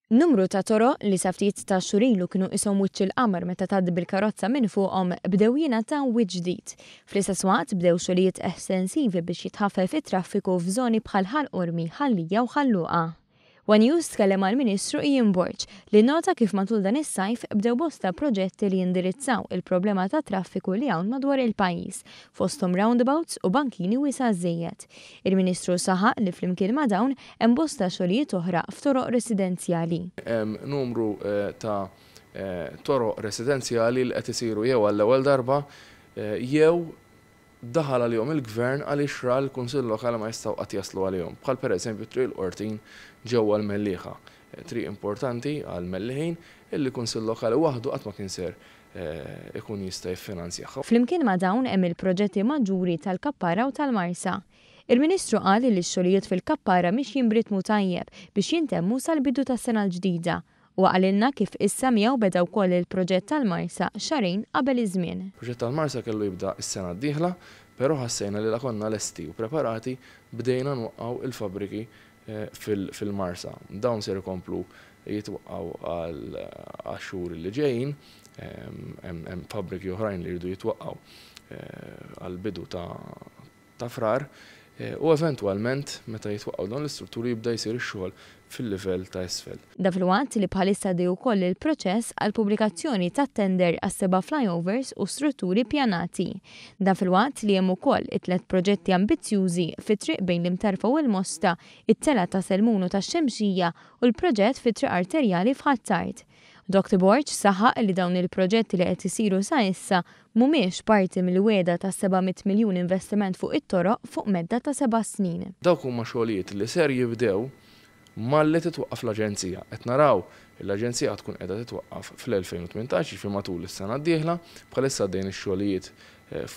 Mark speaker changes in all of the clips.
Speaker 1: Numru ta' toroq li sa ftit ta' xhur ilu kienu qishom wiċċ il-qamar meta tgħaddi bil-karozza minn fuqhom bdew jingħataw wiċċ ġdid. Fl-istess waqt bdew xogħlijiet estensivi biex jitħaffef it-traffiku f'żoni bħal Ħal Qormi, Ħal Lija u Ħal Luqa. One News tkellem mal-Ministru Ian Borg, li nnota kif matul dan is-sajf bdew bosta proġetti li jindirizzaw il-problema tat-traffiku li hawn madwar il-pajjiż, fosthom roundabouts u bankini wiesgħa żżejjed. Il-Ministru saħaq li flimkien ma' dawn hemm bosta xogħlijiet oħra f'toroq residenzjali.
Speaker 2: Hemm numru ta' toroq residenzjali li qed isiru jew għall-ewwel darba jew daħal għalihom il-Gvern għaliex ra li l-Kunsill Lokali ma jistgħu qatt jaslu għalihom, bħal pereżempju Triq il-Qortin ġewwa l-Mellieħa, triq importanti għall-Melliħin illi Kunsill Lokali waħdu qatt ma kien ser ikun jista' jiffinanzjaha.
Speaker 1: Flimkien ma' dawn hemm il-proġetti maġġuri tal-Kappara u tal-Marsa. Il-Ministru qal li x-xogħlijiet fil-Kappara mixjin b'ritmu tajjeb biex jintemmu sal-bidu tas-sena l-ġdida. Huwa qalilna kif issa miegħu beda wkoll il-proġett tal-Marsa xahrejn qabel iż-żmien.
Speaker 2: Proġett tal-Marsa kellu jibda s-sena d-dieħla, però ħassejna li la konna lesti u preparati bdejna nwaqqgħu il-fabbriki fil-Marsa. Dawn ser ikomplu jitwaqqgħu għax-xhur li ġejjin. Hemm fabbriki oħrajn li jridu jitwaqqgħu għall-bidu ta' Frar u eventwalment meta jitwaqqgħu dawn l-istrutturi jibda jsir ix-xogħol fil-livell ta' isfel.
Speaker 1: Dan filwaqt li bħalissa għaddej ukoll il-proċess għall-pubblikazzjoni tat-tender għas-seba' flyovers u strutturi ppjanati. Dan filwaqt li hemm ukoll it-tliet proġetti ambizzjużi fit-triq bejn l-Imtarfa u l-Mosta, it-telgħa ta' Selmun u tax-Xemxija u l-proġett fit-triq arterjali f'Ħ'Attard. Dottor Borg saħaq li dawn il-proġetti li qed isiru sa issa mhumiex parti mill-wiegħda ta' 700 miljun investiment fuq it-toroq fuq medda ta' seba' snin.
Speaker 2: Dawk huma xogħlijiet li ser jibdew malli titwaqqaf l-aġenzija. Qed naraw li l-aġenzija tkun qiegħda titwaqqaf fl-2018, jiġifieri matul is-sena d-dieħla. Bħalissa għaddejjin ix-xogħlijiet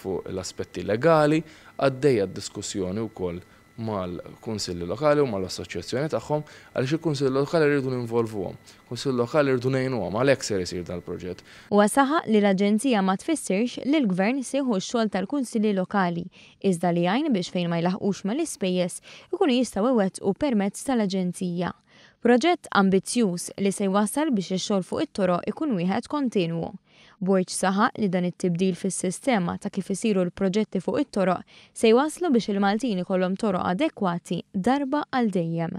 Speaker 2: fuq l-aspetti legali, għaddejja d-diskussjoni wkoll mal-Kunsilli Lokali u mal-assoċjazzjoni tagħhom għaliex il-Kunsilli Lokali rridu ninvolvuhom. Kunsill Lokali rridu ngħinuhom għalhekk ser isir dal-proġett.
Speaker 1: Huwa saħaq li l-aġenzija ma tfissirx li l-Gvern se jieħu x-xogħol tal-Kunsilli Lokali, iżda li jgħin biex fejn ma jlaħħqux mal-ispejjeż ikunu jistgħu iwettqu permezz tal-aġenzija. Proġett ambizzjuż li se jwassal biex ix-xogħol fuq it-toroq ikun wieħed kontinwu. Borg saħaq li dan it-tibdil fis-sistema ta' kif isiru l-proġetti fuq it-toroq se jwasslu biex il-Maltin ikollhom toroq adekwati darba għal dejjem.